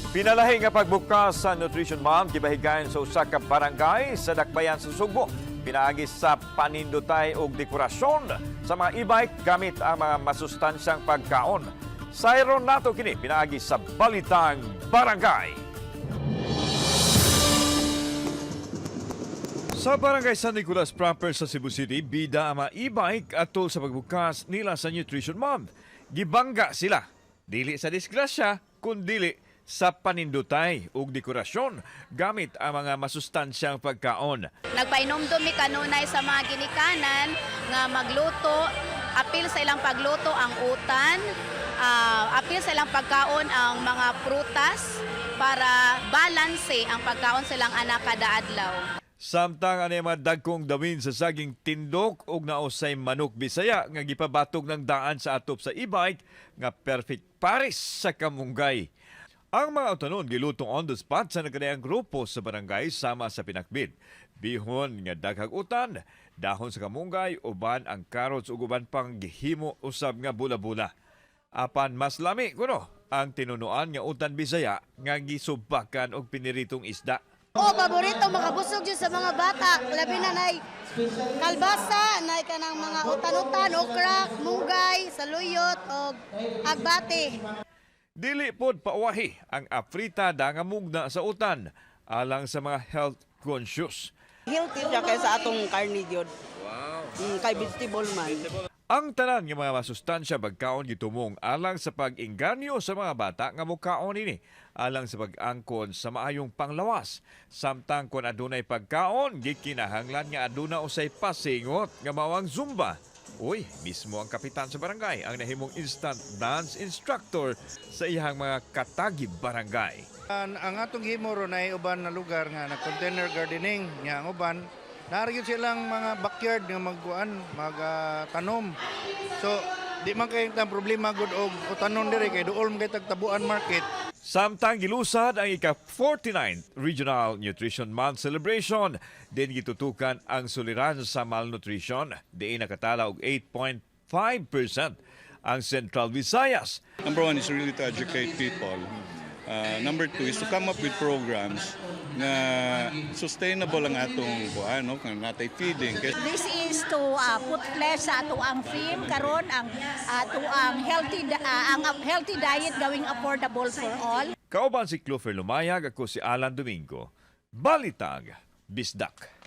Pinalahi nga pagbukas sa Nutrition Month gibahigayon sa usa ka barangay sa Dakbayan sa Sugbo. Pinaagi sa panindotay og dekorasyon sa mga e-bike gamit ang mga masustansyang pagkaon. Sayron nato kini pinaagi sa Balitang Barangay. Sa Barangay San Nicolas proper sa Cebu City, bida ang mga e-bike atol sa pagbukas nila sa Nutrition Month. Gibangga sila, dili sa disgrasya, kundili sa panindutay ug dekorasyon gamit ang mga masustansyang pagkaon. Nagpainomdom mi kanunay sa mga ginikanan nga magluto, apil sa ilang pagluto ang utan, apil sa ilang pagkaon ang mga prutas para balanse ang pagkaon sa ilang anak kada adlaw. Samtang ang mga dagkong dawin sa saging tindok ug nausay manok Bisaya nga gipabatog ng daan sa atop sa e-bike nga perfect pares sa kamunggay. Ang mga utanon gilutong on the spot sa nagkadaiyang grupo sa barangay sama sa pinakbit. Bihon nga daghang utan, dahon sa kamunggay, uban ang carrots ug uban pang gihimo usab nga bula-bula. Apan mas lami kuno ang tinunuan nga utan Bisaya nga gisubakan og piniritong isda. O, paborito, makabusog yun sa mga bata. Labi na nay kalbasa, nay kanang mga utan-utan, okra, munggay, saluyot, o agbate. Dili pod pauwahi ang afritada nga mugna sa utan alang sa mga health conscious. Healthy siya kaysa atong karne gyud. Wow. Kay vegetable man. Ang tanan nga mga masustansya pagkaon gitumong alang sa pag-inganyo sa mga bata nga mukaon ini alang sa pag-angkon sa maayong panglawas. Samtang kon adunay pagkaon, gikinahanglan nga aduna usay pasingot nga mao ang Zumba. Uy, mismo ang kapitan sa barangay ang nahimong instant dance instructor sa iyang mga katagi barangay. Ang atong himo ron ay uban na lugar nga na container gardening nga ang uban naa gyud silang mga backyard nga magkuan magtanom. So di man kay tang problema gud og utanon diri kay duol man kay tagtabuan market. Samtang gilusad ang ika-49th Regional Nutrition Month Celebration, din gitutukan ang suliran sa malnutrition. Diin nakatala og 8.5% ang Central Visayas. Number one is really to educate people. Number two is to come up with programs na sustainable ang atong kuan, no, kung natay feeding. Kay This is to put flesh sa ato ang theme karon, ang ato ang healthy diet going affordable for all. Kauban si Clover Lumayag, ako si Alan Domingo. Balitang Bisdak.